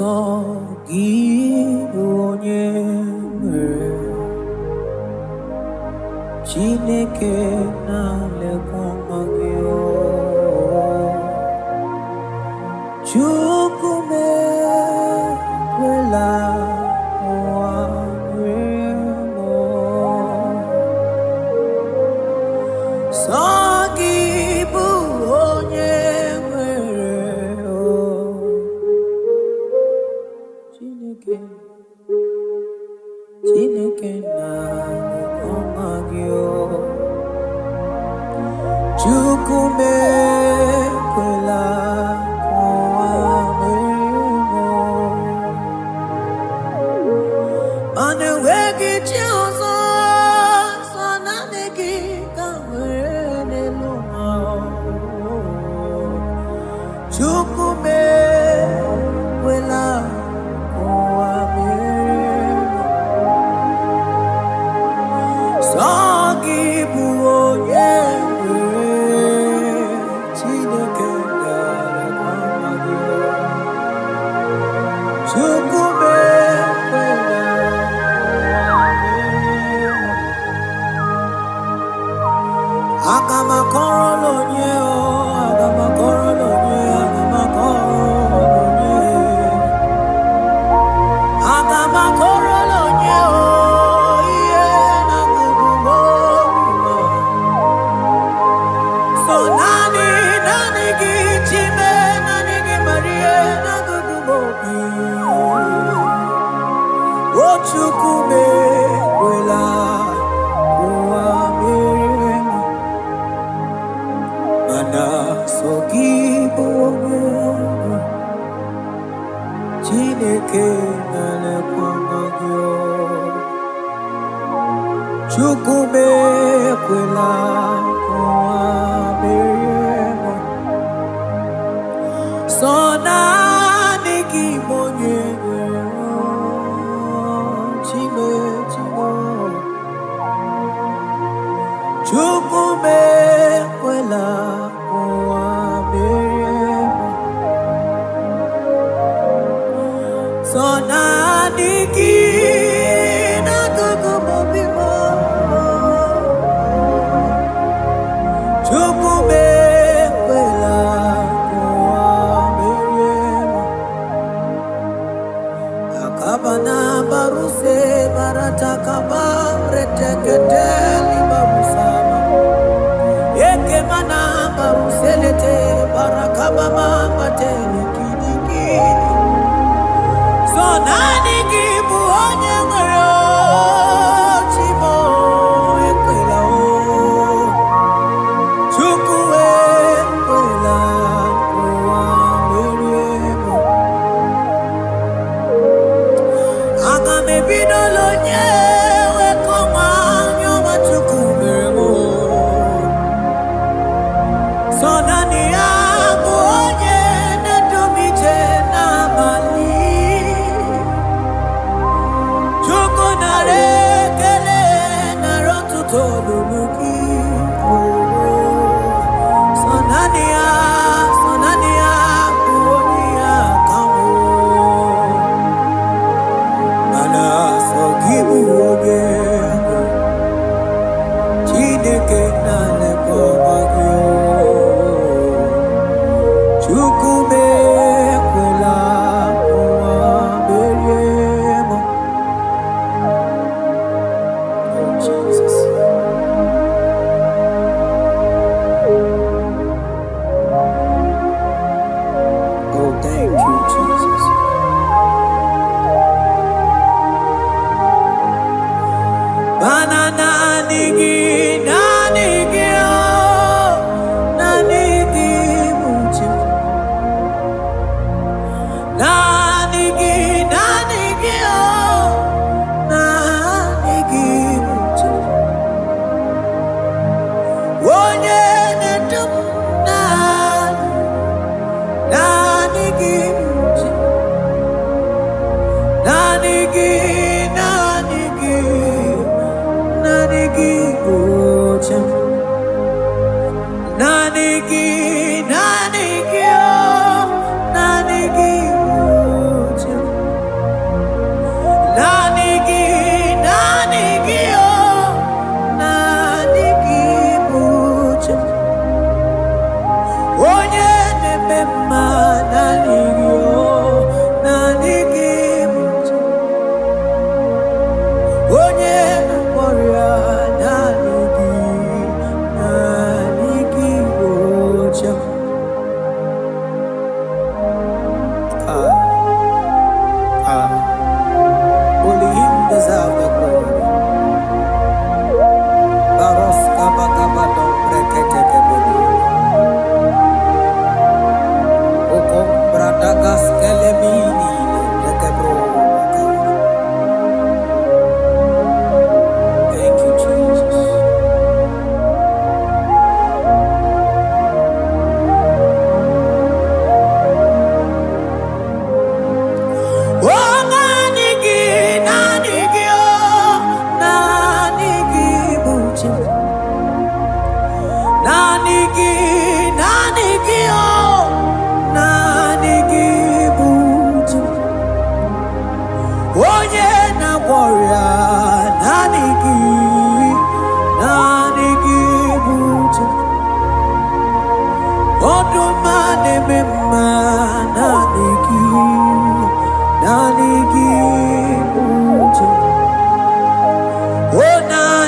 Sọ gị bụ onye nwere. Chineke na-alekwa nwa gị o. Chukwu m ekwela ụwa rie m o. Sọ gị bụ onye nwere o. Chineke, Chineke na-alekwa nwa gị o. Chukwu m ekwela ka ụwa merie m o. Mana enweghị chi ọzọ, sọ naanị gị ka m nwere n'elu ụwa. Chukwu m ekwela ka ụwa merie m. Sọ gị bụ onye nwere. Chineke na-alekwa nwa gị. Chukwu m ekwela ụwa merie m. Aga m akọrọ onye o, aga m akọrọ onye, aga m akọrọ onye. Aga m akọrọ onye o, ihe na-agụgụ m obi m. So naanị, naanị gị, Chime, naanị gị mara ihe na-agụgụ m obi. O Chukwu m ekwela ụwa merie m. Mana sọ gị bụ onye nwe. Chineke na-elekwa nwa gị o. Chukwu m ekwela ka ụwa merie m. Sọ naanị gị bụ onye nwere o. Chime, Chime. Chukwu m ekwela ka ụwa merie m. Sọ naanị gị n'akụkụ m obi m. Chukwu m ekwela ka ụwa merie m. Akabana baruse baratakaba reteketeli barusama. Ekemana baruselete barakabama batele kidikidi. So naanị gị bụ onye nwere o, Chimo ekwela o. Chukwu ekwela ka ụwa merie m. Aga m ebidola onye wekọma anya ọma Chukwu mere m o. Sọ naanị ya bụ onye na-edu m ije n'abalị. Chukwu nara ekele, nara ọtụtụ olulu gị. Sọ naanị ya, sọ naanị ya bụ onye ya ka m o. Mana sọ gị bụ onye bụ Chineke na-elekwa ọma gị o. Chukwu m ekwela ka ụwa merie m. Oh Jesus. Oh, thank you, Jesus. Mana naanị gị, naanị gị, oh, naanị gị bụ chi. Naanị gị, naanị gị, oh, naanị gị bụ chi. Onye na-edu m naanị, naanị gị bụ chi. Naanị gị, naanị gị, naanị gị bụ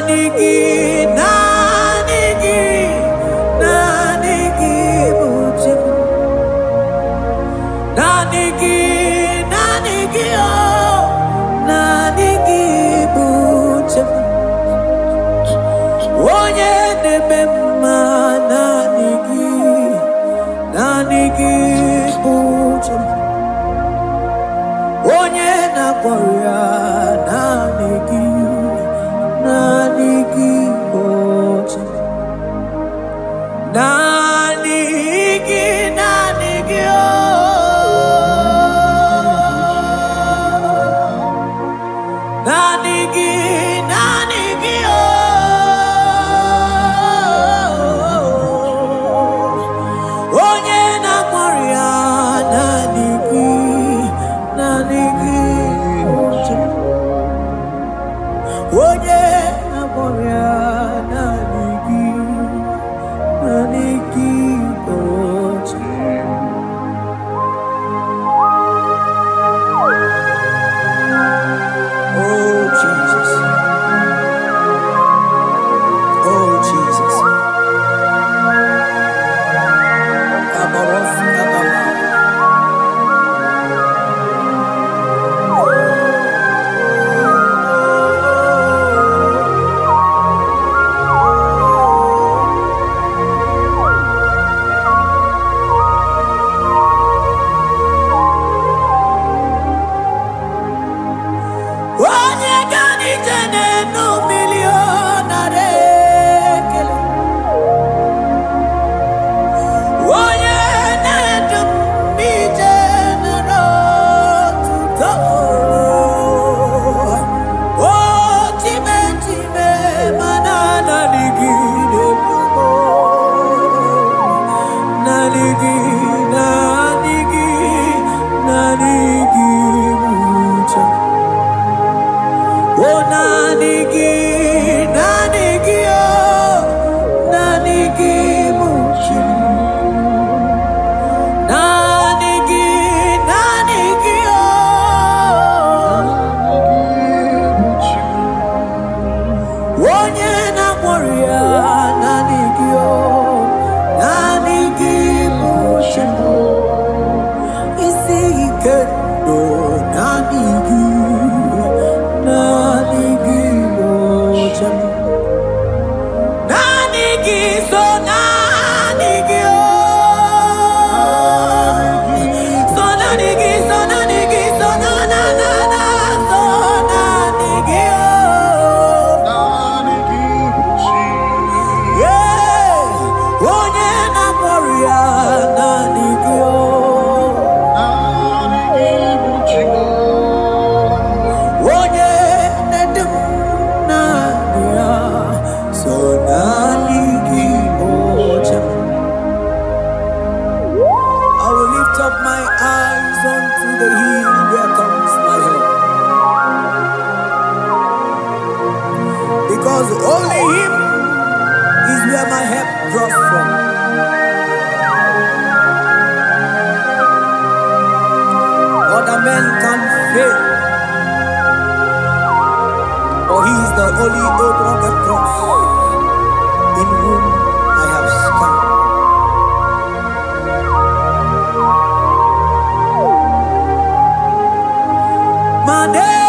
Naanị gị, naanị gị, naanị gị bụ chi m. Naanị gị, naanị gị, oh, naanị gị bụ chi m. Onye na-eme mma, naanị gị, naanị gị bụ chi m. Onye na-agwọ ọrịa, naanị gị, naanị gị bụ chi m. Naanị gị, naanị gị, oh. Naanị gị, naanị gị, oh. Onye na-agwọ ọrịa, naanị gị, naanị gị bụ chi m. Onye na-agwọ ọrịa, naanị gị, naanị gị bụ chi m. Oh Jesus, oh Jesus. Kabaros kabala. Onye ga n'ije n'enu mmiri ọ nara ekele. Onye na-edu m ije nara otuto. O chime chime mana naanị gị na-edu m. Naanị gị, naanị gị, naanị gị bụ chi. Oh, naanị gị, naanị gị, oh, naanị gị bụ chi. Naanị gị, naanị gị, oh, onye na-agwọ ọrịa, naanị gị, oh, naanị gị bụ chi. Isi ike ndụ, naanị gị, naanị gị bụ chi. Naanị gị so, naanị gị, oh, so naanị gị, so naanị gị, so na na na na so naanị gị, oh. Yeah, onye na-agwọ ọrịa, naanị gị, oh. Onye na-edu m, naanị ya so, naanị gị bụ chi m. I will lift up my eyes unto the hill, where comes my help. Because only Him is where my help draws from. Other men can fail, but He is the only old rugged cross in whom I have stand.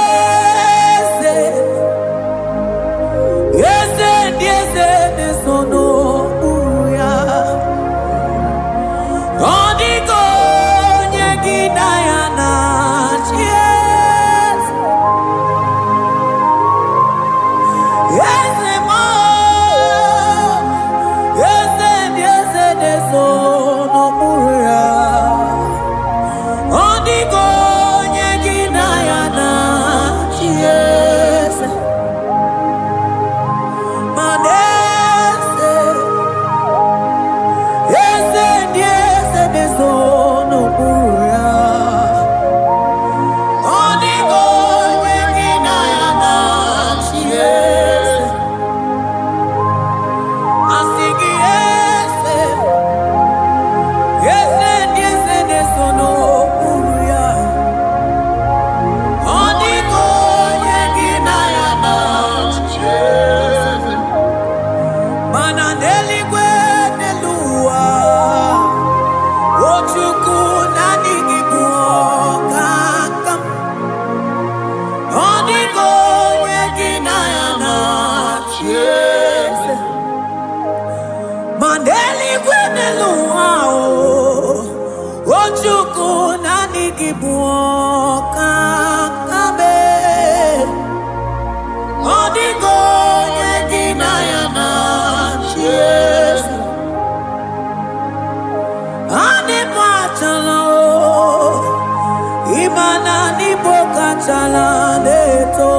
Manese, eze ndị eze na-eso n'okpuru ya. Ọ dịghị onye gị na ya na-achị eze. Eze m, eze ndị eze na-eso n'okpuru ya. Ọ dịghị onye gị na ya na-achị eze. Ma n'eze, n'elu ụwa o, o Chukwu, naanị gị bụ ọkaka mee. Ọ dịghị onye gị na ya na-achị eze. Anịbụ achala o, ịma na n'Igbo kachala na-eto.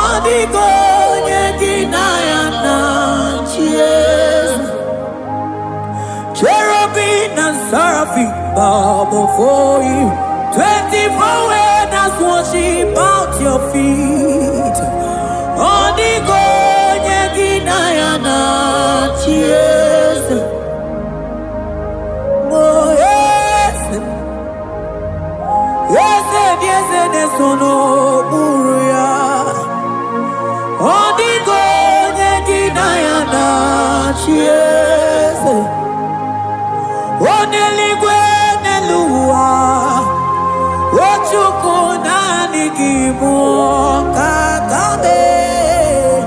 Ọ dịghị onye gị na ya na-achị eze. Cherubim and seraphim bow before you. 24 elders worship at your feet. Ọ dịghị onye gị na ya na-achị eze. Oh, eze, eze dị, eze na-eso n'okpuru ya. Ọ dịghị onye gị na ya na-achị eze. Onye eluigwe n'elu ụwa, o Chukwu, naanị gị bụ ọkaka mee.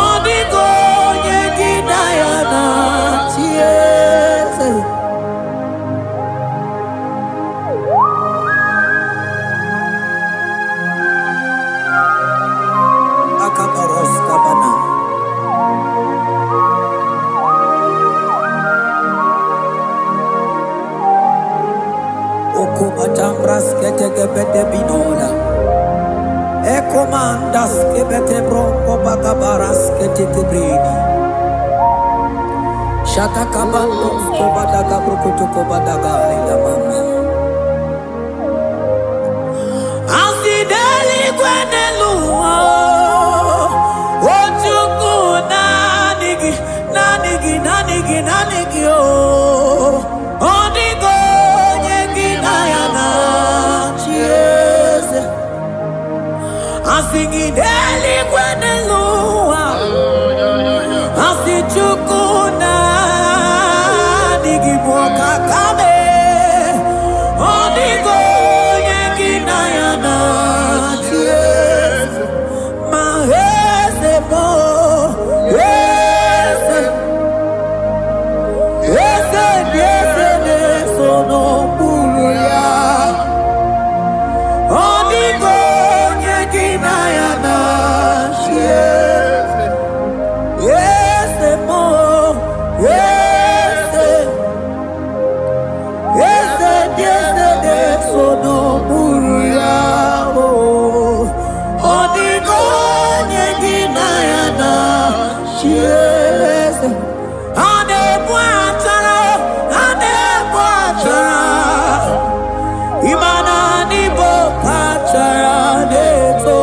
Ọ dịghị onye gị na ya na-achị eze. Akabaros kabana. Okumatambras ketekebete binola. Ekomandas kebete bronco bakabaras ketekebredi. Shatakabandos kobadaga brukutu kobadaga ila mama. Asị n'eluigwe n'elu ụwa, o Chukwu, naanị gị, naanị gị, naanị gị, naanị gị o. Ọ dịghị onye gị na ya na-achị eze. Asị gị n'eluigwe n'elu ụwa, asị Chukwu, naanị gị bụ ọkaka mee. Ọ dịghị onye gị na ya na-achị eze. Ma eze bụ eze, eze dị, eze na-eso n'okpuru ya. Ọ dịghị onye gị na ya na-achị eze. Eze bụ eze, eze dị, eze na-eso n'okpuru ya o. Ọ dịghị onye gị na ya na-achị eze. A na-ebu achara, a na-ebu achara, ịma na n'Igbo kachara na-eto.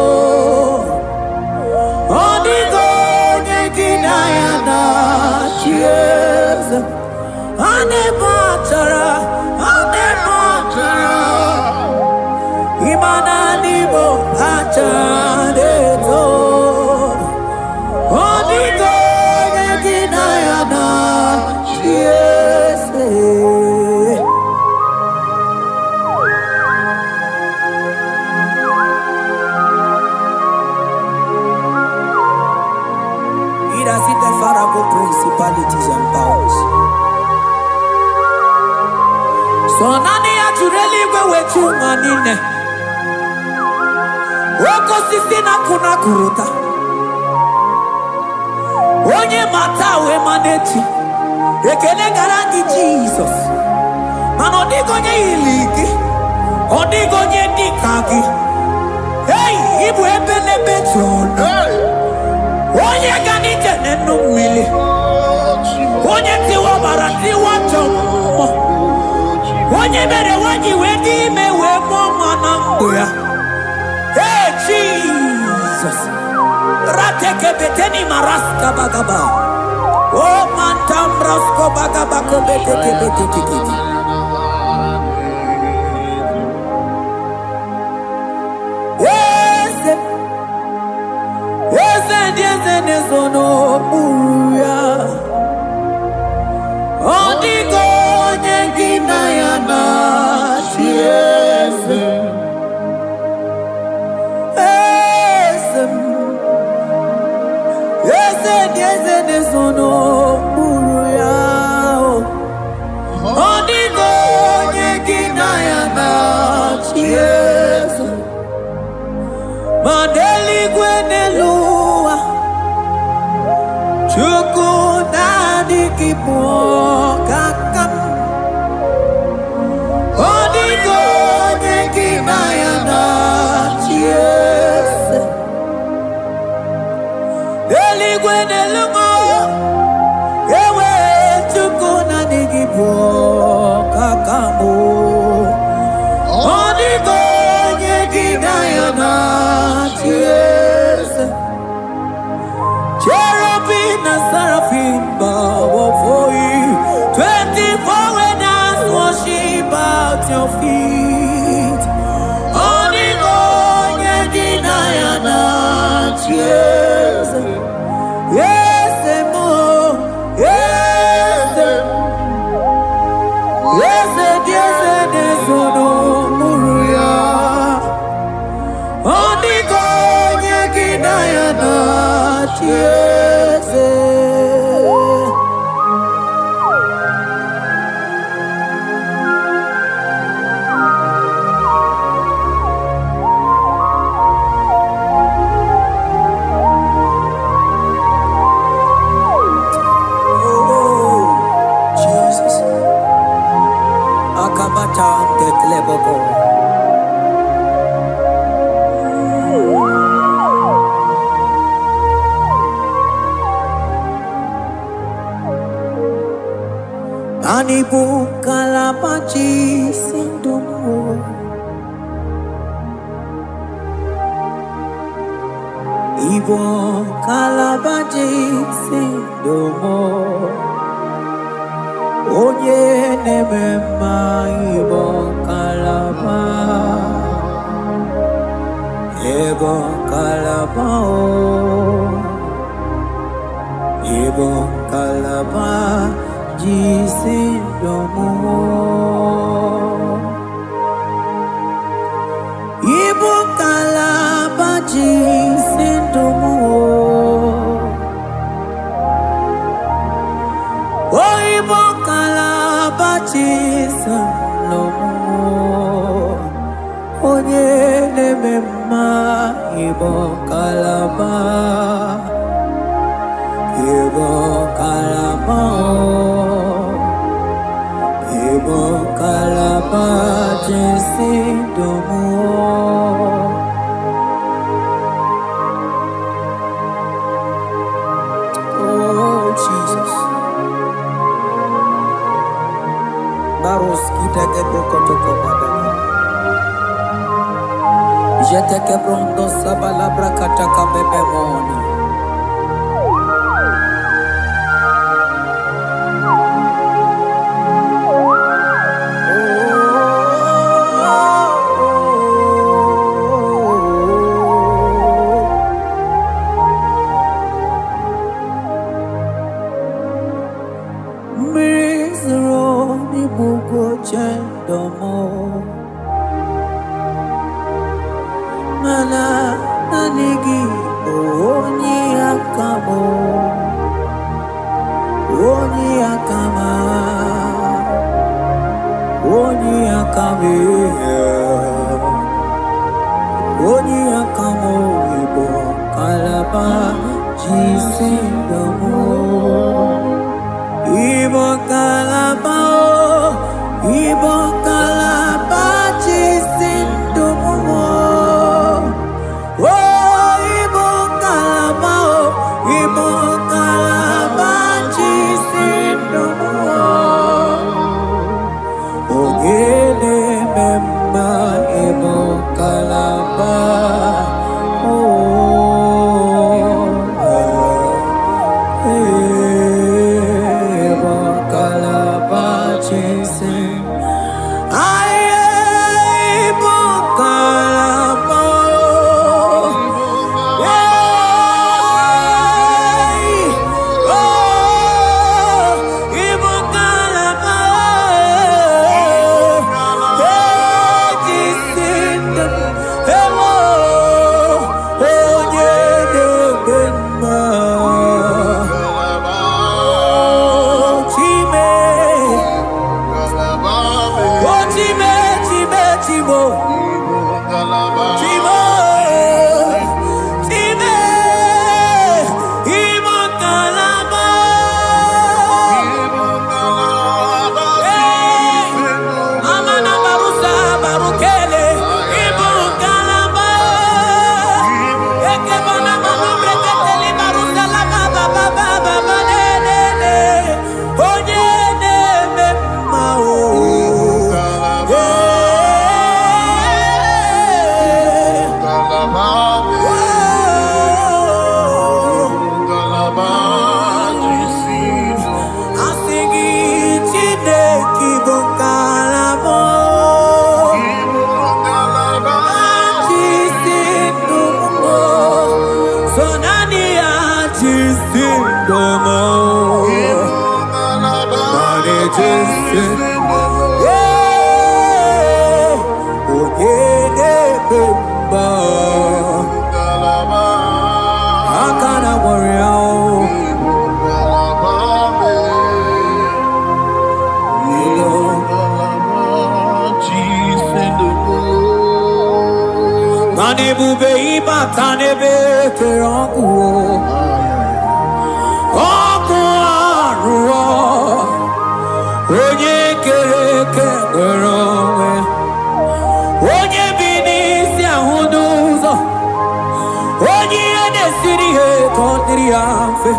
Ọ dịghị onye gị na ya na-achị eze. A na-ebu achara, a na-ebu achara, ịma na n'Igbo kachara na-eto. Ọ dịghị onye gị na ya na-achị eze. He that sitteth far above principalities and powers. So naanị ya jụrụ eluigwe wee ju ụwa niile. Oke osisi na-akụ na-akụrụta. Onye ma taa wee ma n'echi. Ekele gara gị, Jizọs. Mana ọ dịghị onye yiri gị. Ọ dịghị onye dị ka gị. Ei, ịbụ ebe n'ebe jụrụ. Onye ga n'ije n'enu mmiri. Onye tiwa ọbara tiwa ajọ mmụọ. Onye mere nwanyị wee dị ime wee mụọ nwa na ndụ ya. Hey, Jesus. Ratekebeteni maraska bagaba. O mantambrasko bagaba kobetekebetekete. Eze, eze ndị eze na-ezo n'okpuru ya. Ọ dịghị onye gị na ya na-achị eze. Eze m, eze ndị eze na-ezo n'okpuru ya. gị bụ ọkaka m. Ọ dịghị onye gị na ya na-achị eze. Eluigwe n'elu m, ewe Chukwu, naanị gị bụ ọkaka m. Ọ dịghị onye gị na ya na-achị eze. Cherubim and seraphim bow before you. 24 elders worship at your feet. Ọ dịghị onye gị na ya na-achị eze. Eze m, eze m, eze dị eze na-ezo n'okpuru ya. Ọ dịghị onye gị na ya na-achị eze. Oh, Jesus. Akabata ndekleboko. Anyị bụ ngalaba si ndụ m o. Ịbụ ngalaba si ndụ m o. Onye na-eme mma, ịbụ ngalaba. Ịbụ ngalaba o. Ịbụ ngalaba ji si ndụ m o. Ịbụ ngalaba ji si ndụ m o. O ịbụ ngalaba ji si ndụ m o. Onye na-eme mma, ịbụ ngalaba. Ịbụ ngalaba o. Ịbụ ngalaba ji si ndụ m o. Oh, Jesus. Baros kita kebro kotoko badaka. Jete kebrondo sabala brakata kabebe moni. Oh, mmiri zoro n'igbugo chendomo, mana naanị gị bụ onye aka m, onye aka m, onye aka m, onye aka m. Igbo kalaba ji si ndụ m. Igbo kalaba o, Igbo kalaba ji si ndụ m o. O Igbo kalaba o, Igbo kalaba ji si ndụ m o. Onye na-eme mma, Igbo kalaba o. Igbo kalaba. Ndomo Manejese. Ee, onye na-eme mba, aka na gwọrọ ya o. Ilo. Mana ebube ịbata n'ebe kere ọkụ o. Ọkụ arụọ, onye kere eke nwere onwe, onye bi n'isi ahụ n'ụzọ, onye ihe na-esiri ihe ka ọ dịrị ya mfe.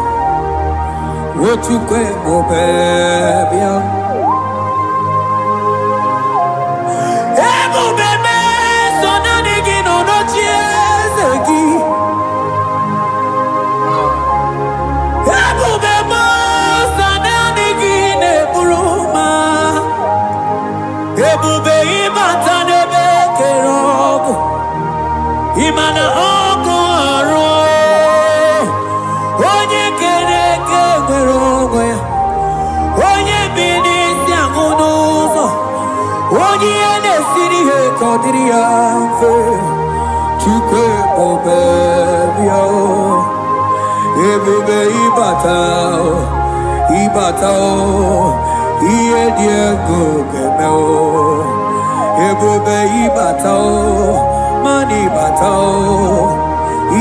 Otukwe ebube bịa, ebube meso naanị gị nọ n'oche eze gị. Ebube mọsọ naanị gị na-eburu ma. Ebube ịbata n'ebe kere ọgụ, ịma na ọkụ arụ, onye kere eke nwere onwe ya, onye bi n'isi ahụ n'ụzọ, onye ihe na-esiri ihe ka ọ dịrị ya mfe. Chukwu ebube bịa o. Ebube ịbata o, ịbata o, ihe dị egwu ga-eme o. Ebube ịbata o, mana ịbata o,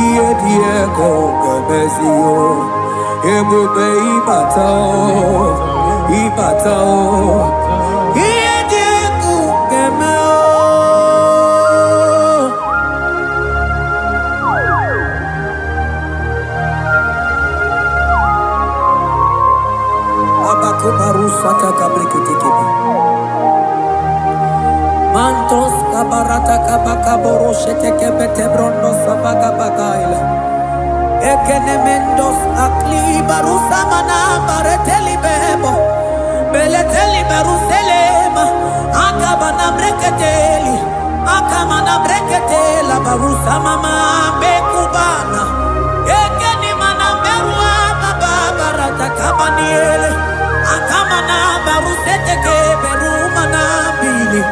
ihe dị egwu ga-emezi o. Ebube ịbata o, ịbata o, ihe dị egwu ga-eme o. Abakubarusata kabreketekebe. Mantos kabarata kabakaboro shetekebete brondo sabagabagaila. Ekenemendos akli barusamana bareteli bebo. Beleteli baruselema. Akabana breketeli. Akamana breketela barusamama bekubana. Ekenimana berua baba barata kabaniele. Akamana baruseteke berumana bili.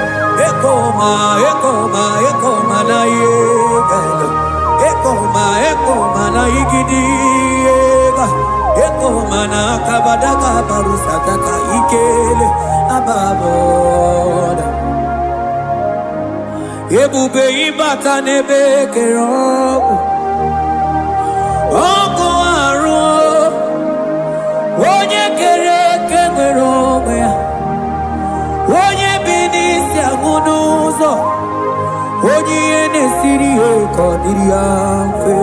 Ekoma, ekoma, ekoma na yegele. Ekoma, ekoma na igidi ega. Ekoma na kabadaka barusataka ikele ababoda. Ebube ịbata n'ebe kere ọkụ. Ọkụ arụ, onye kere eke nwere onwe ya, onye bi n'isi agụ n'ụzọ, onye ihe na-esiri ihe ka ọ dịrị ya mfe.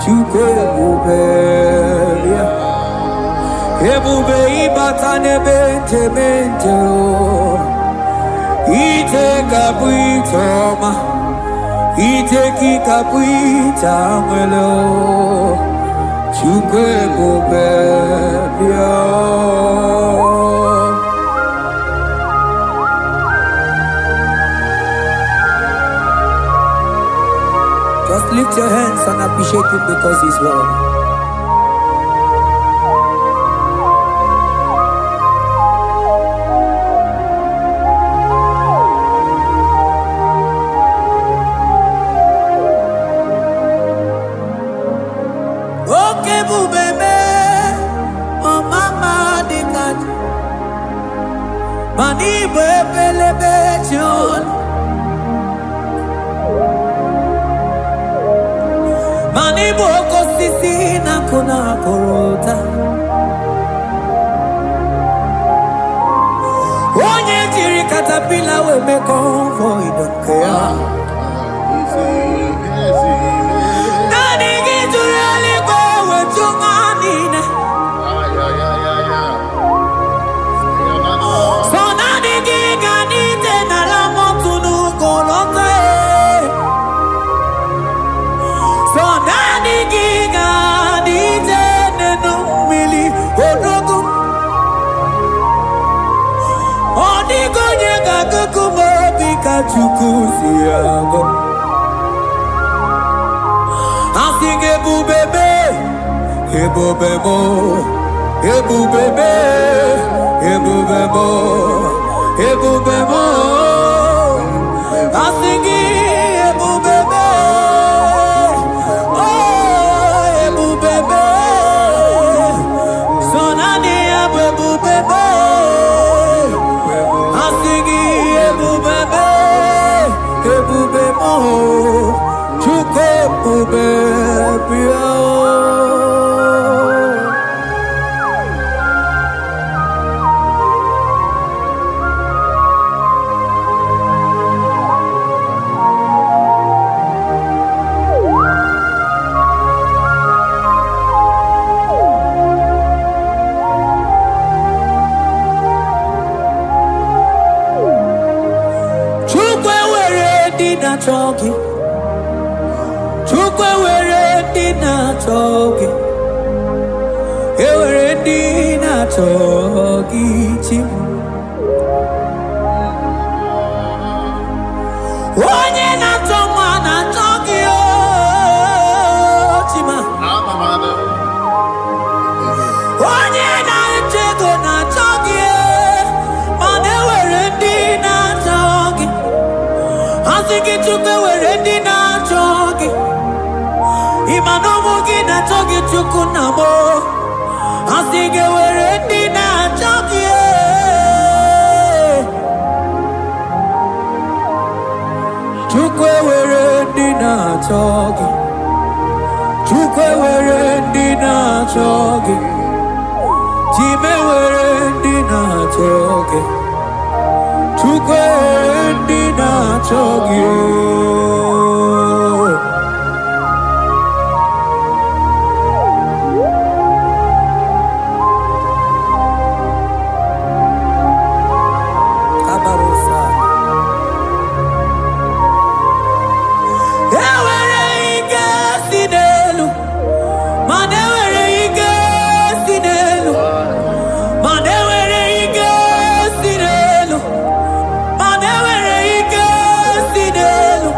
Chukwu ebube ya, ebube ịbata n'ebe njem nje o. Ije ga-abụ ije ọma, ije gị ga-abụ ije anwele o. Chukwu ebube bịa. Just lift your hands and appreciate him because he's worthy. Oke ebube mee, ọmama dị ka ji, mana ịbụ ebelebe ji ọnụ, mana ịbụ oke osisi na-akụ na akụrụ ụta. Onye jiri katapila wee mee convoy nke ya. Naanị gị jụrụ eluigwe wee jụ ụwa niile. So naanị gị ga n'ije n'ala mọtụ n'ugwu lọta e. So naanị gị ga n'ije n'enu mmiri odogwu. Ọ dịghị onye ga-agụgụ m obi ka Chukwu si agụ. Asị gị ebube mee, Ebube m, ebube m, ebube m, ebube m. Asị gị ebube m, oh, ebube m. So naanị ya bụ ebube m. Asị gị ebube m, ebube m, Chukwu ebube bịa. Chukwu ewere ndị na-achọ gị. Chukwu ewere ndị na-achọ gị. Ewere ndị na-achọ gị, chi m. Onye na-achọ nwa na-achọ gị o Chima. Onye na-achọ ego na-achọ gị e, mana ewere ndị na-achọ gị. Asị gị Chukwu ewere ndị na-achọ gị. Ịma na ụmụ gị na-achọ gị, Chukwu nna m o. Asị gị ewere ndị na-achọ gị e. Chukwu ewere ndị na-achọ gị. Chukwu ewere ndị na-achọ gị. Chime were ndị na-achọ gị. Chukwu ewere ndị na-achọ gị o. Kabarosa. Ewere ike si n'elu, mana ewere ike si n'elu, mana ewere ike si n'elu, mana ewere ike si n'elu.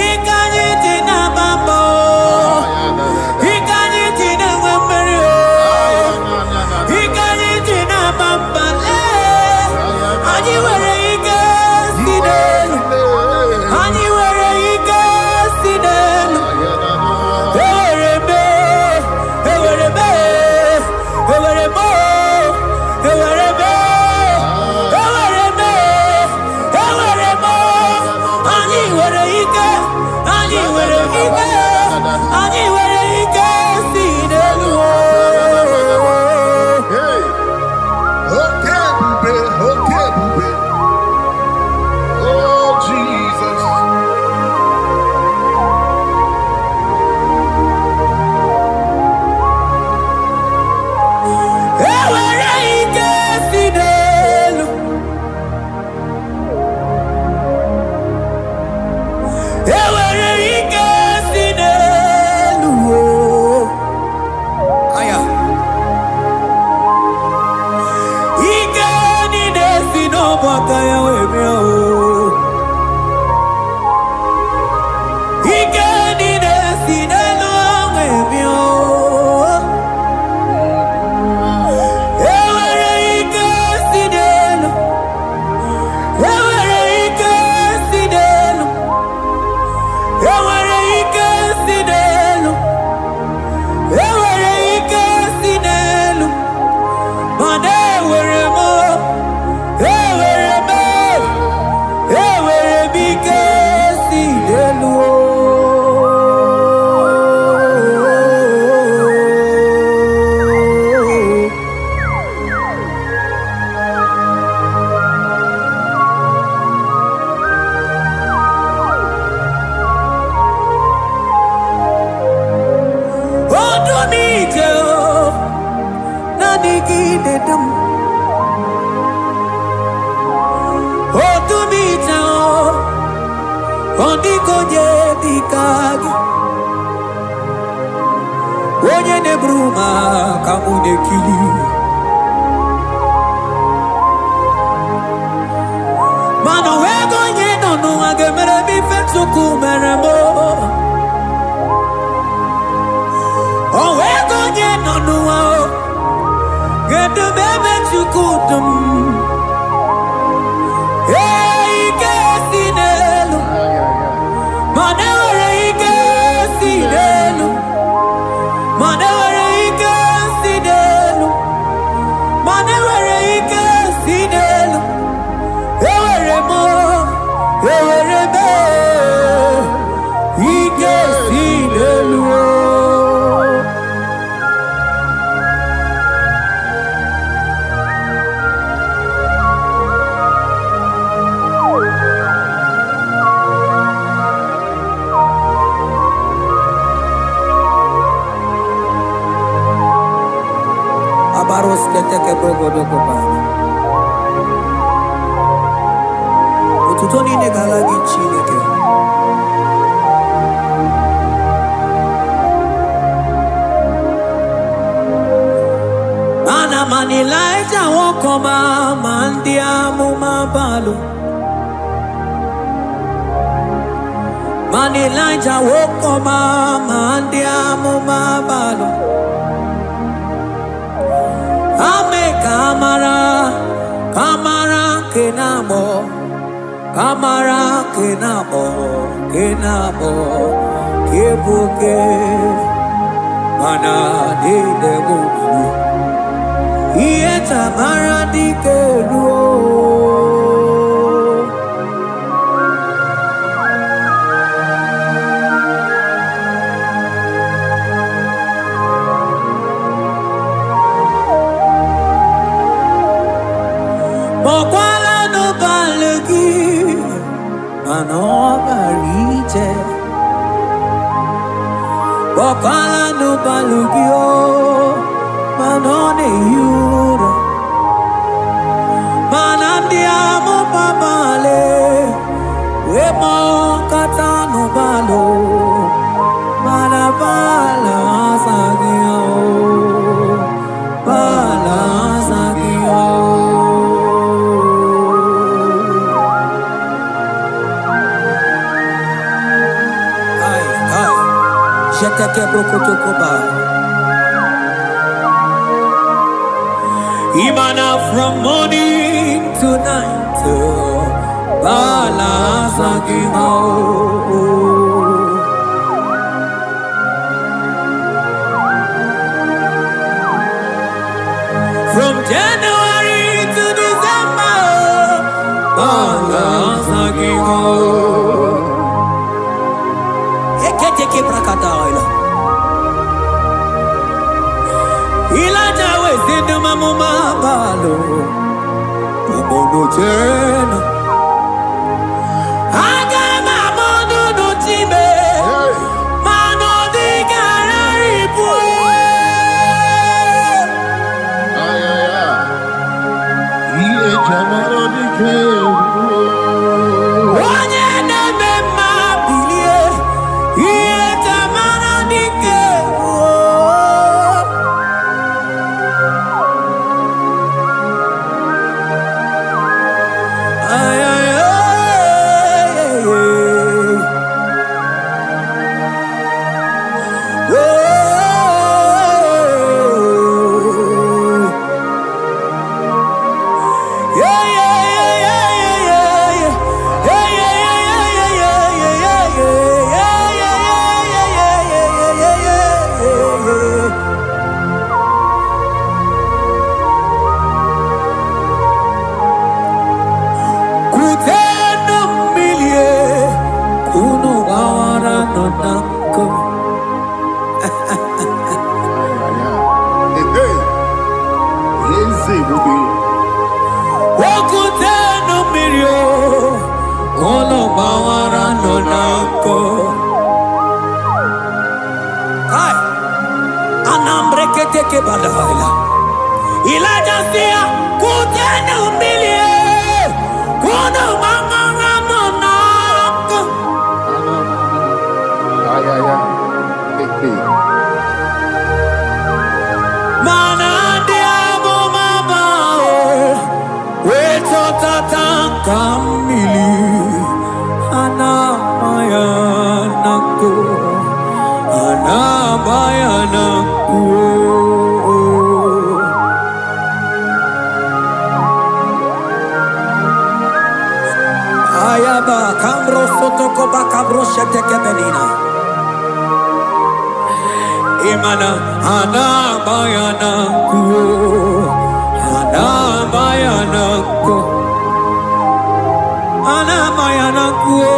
Ike anyị ji na-agba mbọ, ike anyị ji na-enwe mmeri o, ike anyị ji na-agba mba lee. Anyị nwere ike si n'elu, anyị nwere ike si n'elu. Ewere m, ewere m, ewere m, ewere m, ewere m, ewere m. Anyị nwere ike, anyị nwere ike, anyị nwere ike si n'elu o. Hey! Oke ebube, oke ebube. Oh, Jesus. Ewere ike si n'elu. Ewere ike si n'elu o. Aya. Ike niile si n'ọbụ aka ya wee bịa o. Ike niile si n'elu wee bịa o. Ewere ike si n'elu. Ewere ike si n'elu. Ewere ike si n'elu. Ewere ike si n'elu. Mana ewere m, ewere m, ewere m ike si n'elu o. Odu m ije o, naanị gị na-edu m. Odu m ije o, ọ dịghị onye dị ka gị. Onye na-eburu m aka mụ na-ekili. Mana o nweghị onye nọ n'ụwa ga-emere m ife Chukwu mere m. O nweghị onye nọ n'ụwa o, kedu m ebe Chukwu dum? Ee, ike si n'elu, mana enwere ike si n'elu, mana enwere ike si n'elu, mana enwere ike si n'elu. Enwere m, enwere m ike si n'elu o. Abarosketeke brogodokopana. Otuto niile ga-ala gị, Chineke. Mana mana Ịlaịja nwoke ọma, ma ndị amụma balụ. Mana Ịlaịja nwoke ọma, ma ndị amụma balụ. Ame ka amara, ka amara nke na-agbọ, ka amara nke na-agbọ, nke na-agbọ, ka ebu oke, mana niile bụ ihe tamara dike ruo. Kpọkwala n'ụbalị gị, mana ọ gara ije. Kpọkwala n'ụbalị gị o, mana ọ na-ehi ụra. Mana ndị amụma bale wee kpọkọta n'ụbalị, mana Baal azaghị ya o, Baal azaghị ya o. Kai, kai. Jeteke brokotokoba. Imana from morning to night, Baal azaghị ya o. From January to December, Baal azaghị ya o. Eketeke brakataila. Ịlaja wee sị ndị amụma Baalụ, "Unu chere aga m ama ọnụnụ time, Hey! mana ọ dịghị ararịpụ." Ay, ay, ay. Ihe eji amara dike ruo. Onye na-eme mma, bilie, ihe tamara dike ruo. Ay, ay, ay, ay, ay. Oh. Yeah, yeah, yeah, yeah, yeah, yeah. Yeah, yeah, yeah, yeah, yeah, yeah, yeah, yeah, yeah, yeah, yeah, yeah, yeah, yeah, yeah, yeah. Kutenu mmiri, kunu gbawara nọ na nkụ. Ay, ay, ay. Hey, hey. Eze ebube. Okutenu mmiri o, unu gbawara nọ na nkụ. Kai, anambreketeke badaila. Ilaja si ya, kutenu mmiri, kunu gbawara nọ na nkụ. Ay, ay, ay. Hey, hey. Mana ndị amụma ahụ wee chọtata ka mmiri a na-ama ya na nkụ, a na-agba ya na nkụ. Kamro sotokoba kabro shetekebelina. Imana anabayana kuo, anabayana ko, anabayana kuo,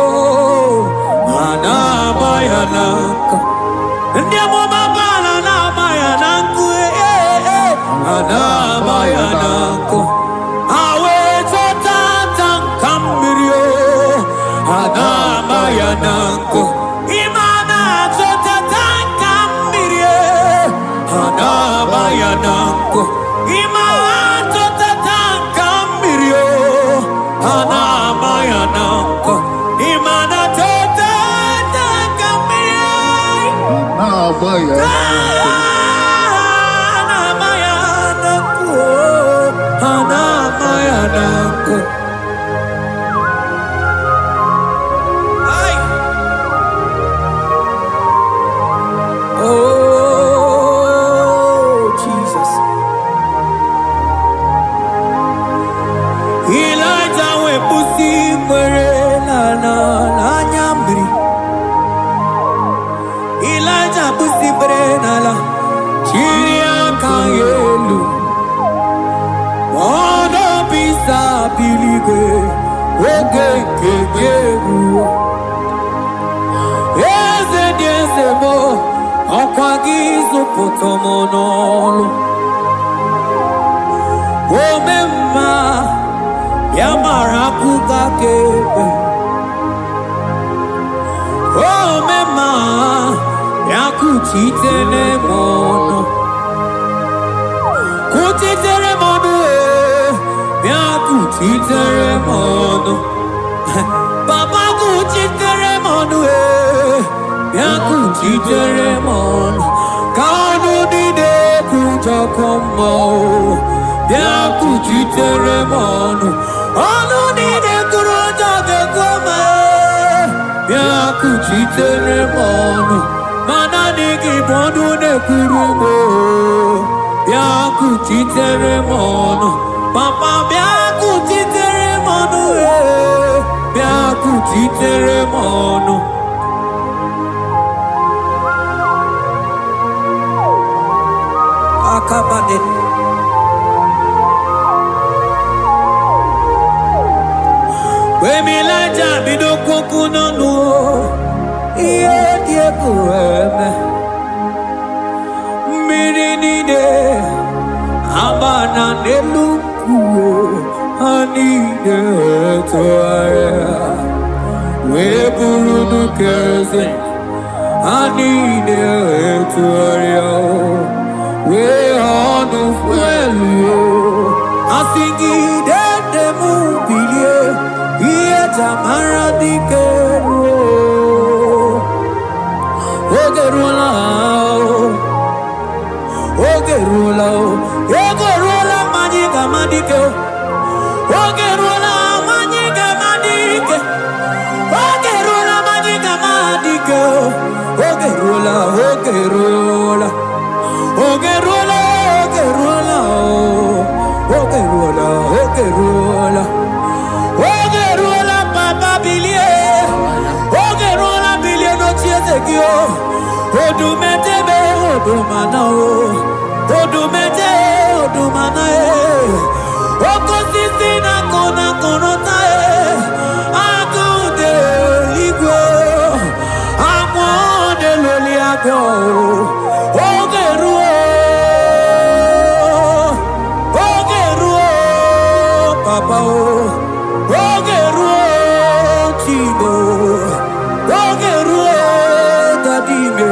anabayana ko. Ndị amụma Baal anabayana nku, eh, eh, anabayana nku. Ha wee chọta nka mmiri o, anabayana nku. Ime na-achọta nka mmiri e, anabayana nku. Ime achọta nka mmiri o, anabayana nku. Ime na-achọta nka mmiri. Na-agba ya n'nkụ. Anabayana nku, anabayana nku. Ai! Oh, Jesus. Elijah wee kwụsị ikpere n'ala n'anya mmiri. Elijah kwụsị ikpere n'ala, chiri aka ya elu. Ọnọbisa biligwe, oge nke gị eruo. Eze dị eze m, ọkwa gị zụpụta m n'ọlụ. Ome mma, ya mara akụkọ aka ebe. Ome mma, ya kuchitere m ọnụ. Kuchitere m ọnụ ee, bịa kuchitere m ọnụ. Papa, kuchitere m ọnụ ee, bịa kuchitere m ọnụ. Ka ọnụ niile kwujọkọ mmụọ, bịa kuchitere m ọnụ. Ọnụ niile kwuru ụjọ ga-ekwu ma ee, bịa kuchitere m ọnụ. Ma naanị gị bụ ọnụ na-ekwuru m oo. Bịa kuchitere m ọnụ. Papa, bịa kuchitere m ọnụ ee, bịa kuchitere m ọnụ. Akabade. Mgbe Elijah bido kwokwu n'ọnụ o, ihe dị egwu eme. Mmiri niile ama na n'elu ugwu, ha niile tụgharịa wee bụrụ nnukwu eze. Ha niile tụgharịa wee ọnụ fuelu. Asị gị dede m, bilie, ihe jamara dike ruo. Oge ruola o, oge ruola o, oge ruola ma anyị ga-ama dike o. Oge ruola ma anyị ga-ama dike. Oge ruola ma anyị ga-ama dike o. Oge ruola, oge ruola. Oge ruola, oge ruola o. Oge ruola, oge ruola. Oge ruola, papa, bilie. Oge ruola, bilie n'oche eze gị o. Odumedebe odumana o. Odumeje odumana e. Oke osisi na-akụ na akụrụta e. Agụ dị eluigwe. Amụọ na-eloli agụ. Oge ruo. Oge ruo, papa o. Oge ruo, Chibo. Oge ruo, daddy me.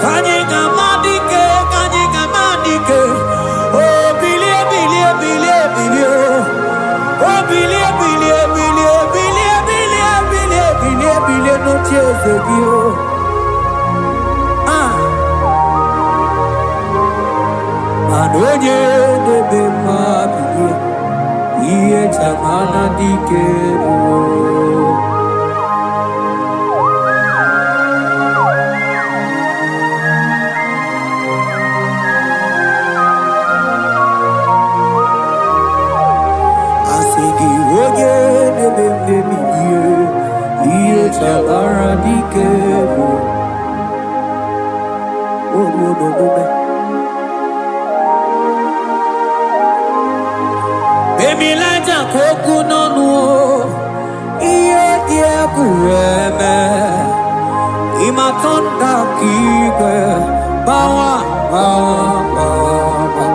Ka anyị ga-ama dike, ka anyị ga-ama dike. O bilie, bilie, bilie, bilie. O bilie, bilie, bilie, bilie, bilie, bilie, bilie, bilie n'oche eze gị o. Ah, mana onye na-eme mma, bilie, ihe jamana dike ruo. Asị gị onye na-eme mmebi ihe. O ruo n'omume. Emilaja ka okwu n'ọnụ o, ihe dị egwu eme. Ịmatọnda ka igwe gbawa gbawa gbawa.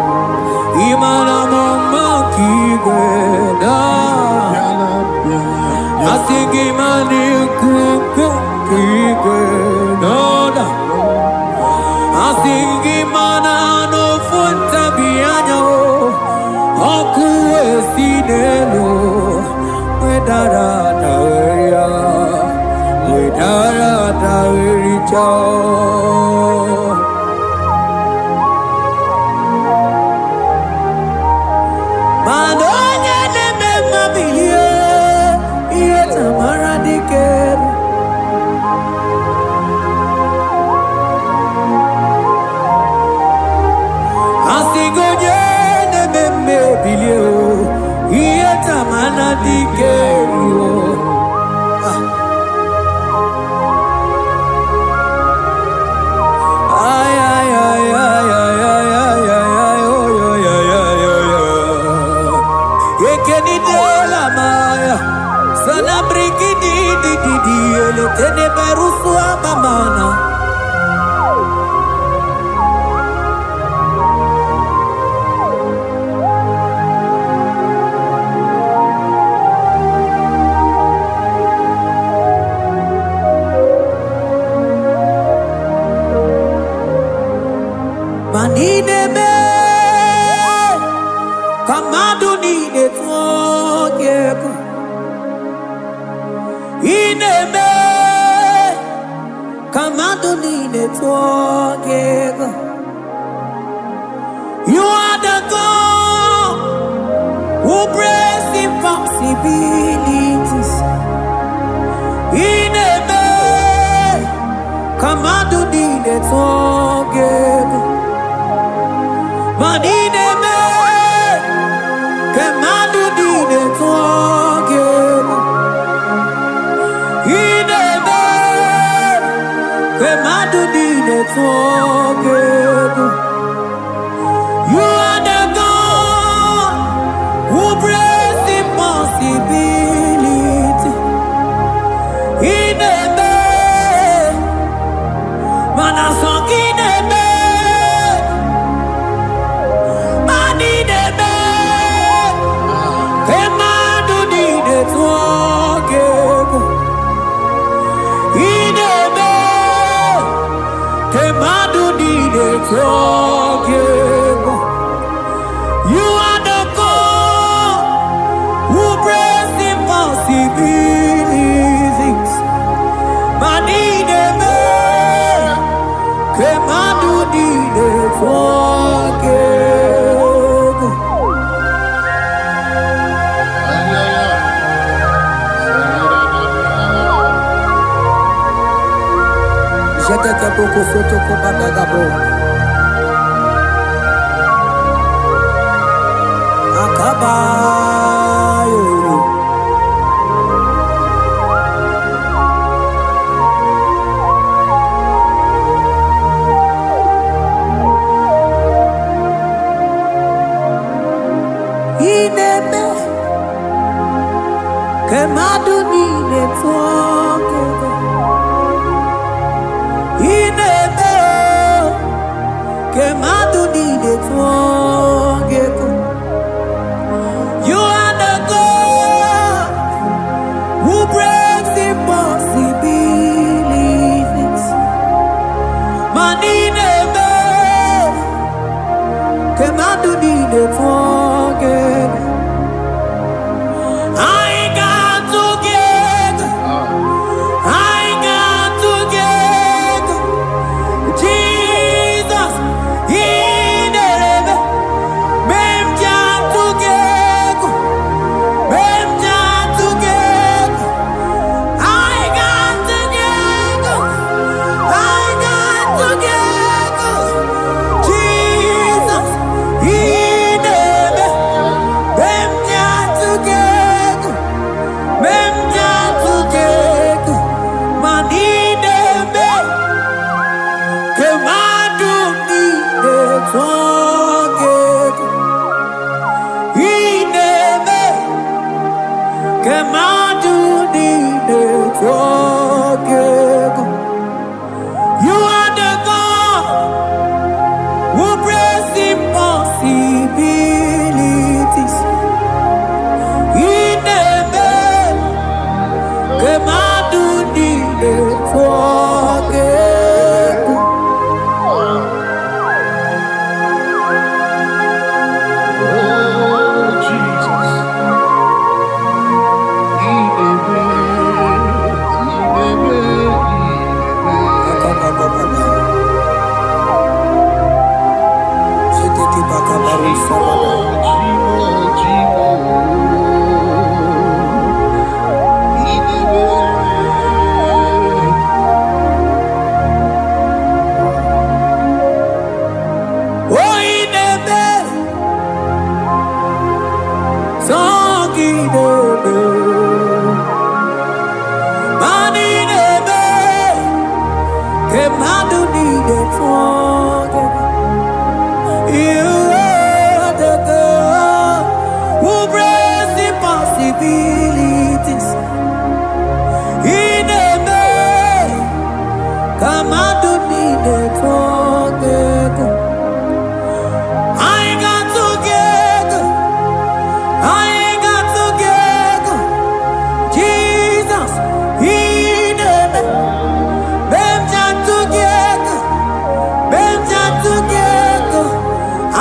Ịmara m mma ka igwe daa. Bịala, bịala, bịala. Asị gị ma n'ikuku nke igwe n'ọda. Asị gị mana n'ofu ntabi anya o, ọkụ esi n'elu wedara daweria, wedara dawericha o. Mana onye na-eme mma bilie, ihe tamara dike. Asị gị onye na-eme mma ebilie o, ihe tamara dike ruo. Ay, ay, ay, ay, ay, ay, ay, ay, ay, oy, oy, ay, ay, oy, oy. Ekenidela maya, sana brigidi di di di, eletene berusua mamana. Ma n'ime ka mmadụ niile tụọ gị egwu. Ị na-eme ka mmadụ niile tụọ gị egwu. You are the God who breaks impossibilities. Ị na-eme ka mmadụ niile tụọ gị egwu. Ma ị na-eme ka mmadụ niile tụọ gị egwu. Ị na-eme ka mmadụ niile tụọ gị egwu. You are the God who breaks impossibility. Ị na-eme mana sọ gị na-eme, mana ị na-eme ka mmadụ niile tụọ gị egwu. Ị na-eme ka mmadụ niile tụọ gị egwu. You are the God who breaks impossibilities. Ma ị na-eme ka mmadụ niile tụọ gị egwu. Ay, ay, ay. Jetete boko soto ko badagabo. Akabayo. Ị na-eme ka mmadụ niile tụọ gị egwu. Ị na-eme o, ka mmadụ niile tụọ gị egwu. You are the God who breaks impossibilities. Ma ị na-eme ka mmadụ niile tụọ gị egwu. Anyị ga-atụ gị Kobada. Chimo, Chimo, Idebe. Oyi na-eme, sọ gị na-eme, ma ị na-eme ka mmadụ niile tụọ gị. You are the God who breaks impossibilities. Ị na-eme ka mmadụ niile tụọ gị egwu. Anyị ga-atụ gị egwu. Anyị ga-atụ gị egwu. Jizọs, ị na-eme. Mgbe m ji atụ gị egwu, mgbe m ji atụ gị egwu,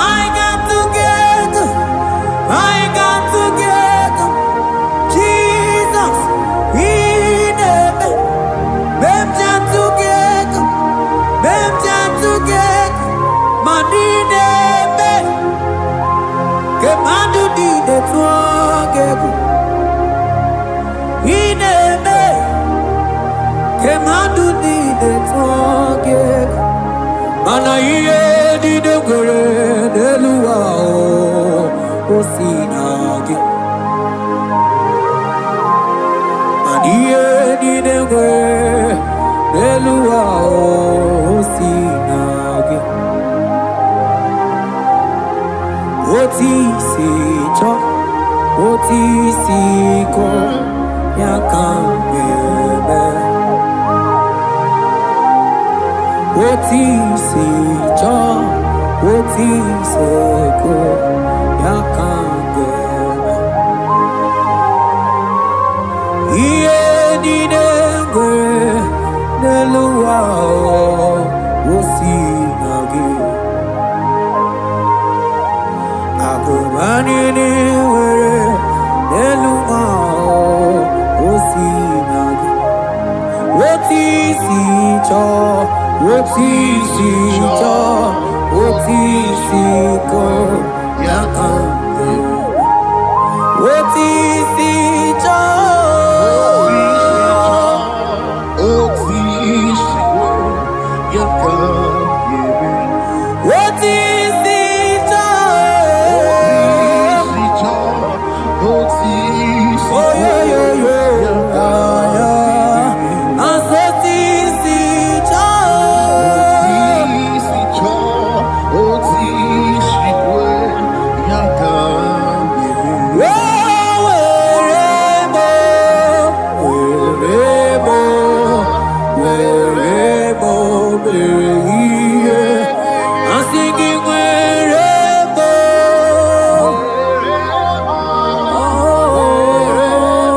anyị ga-atụ gị egwu. Anyị ga-atụ gị egwu. Jizọs, ị na-eme. Mgbe m ji atụ gị egwu, mgbe m ji atụ gị egwu, ma ndị na-eme ka mmadụ niile tụọ gị egwu. Ị na-eme ka mmadụ niile tụọ gị egwu. Mana ihe niile nwere n'elu ụwa o si na gị. Mana ihe niile nwere n'elu ụwa o si na gị. Otu isi chọọ, otu isi kọọ, ya ka m ga-eme. Otu isi chọọ, otu isi kọọ, ya ka m ga-eme. Ihe niile nwere n'elu ụwa o si na gị. Akụba niile nwere n'elu ụwa o si na gị. Otu isi chọọ, otu isi chọọ, otu isi kọọ, ya ka m ga-eme. Otu isi chọọ. Otu isi chọọ. Oyoyoyo, aya. Asị otu isi chọọ. O were m, were m, were m mere ihe. Asị gị were m.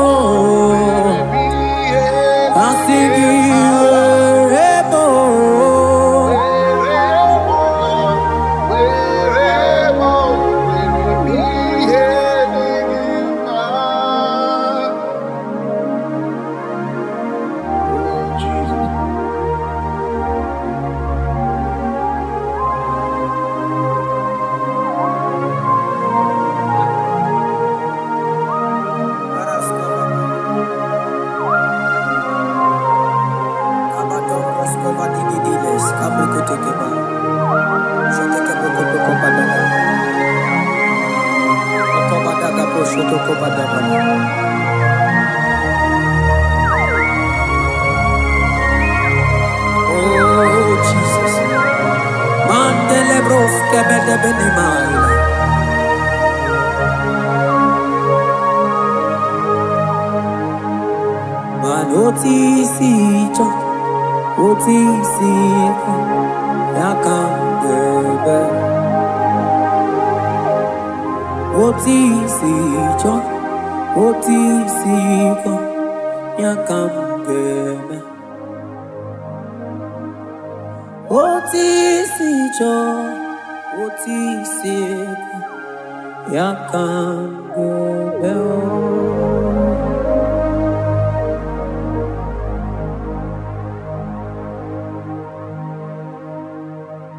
Oh, asị gị were m. Jesus. Oh, Jesus. Mandele broske bede bene maila. Man oti si chọ, oti si kọ, ya ka m ga-eme. Oti si chọ, oti si kọ, ya ka m ga-eme. Oti si chọ, oti si kọ, ya ka m ga-eme.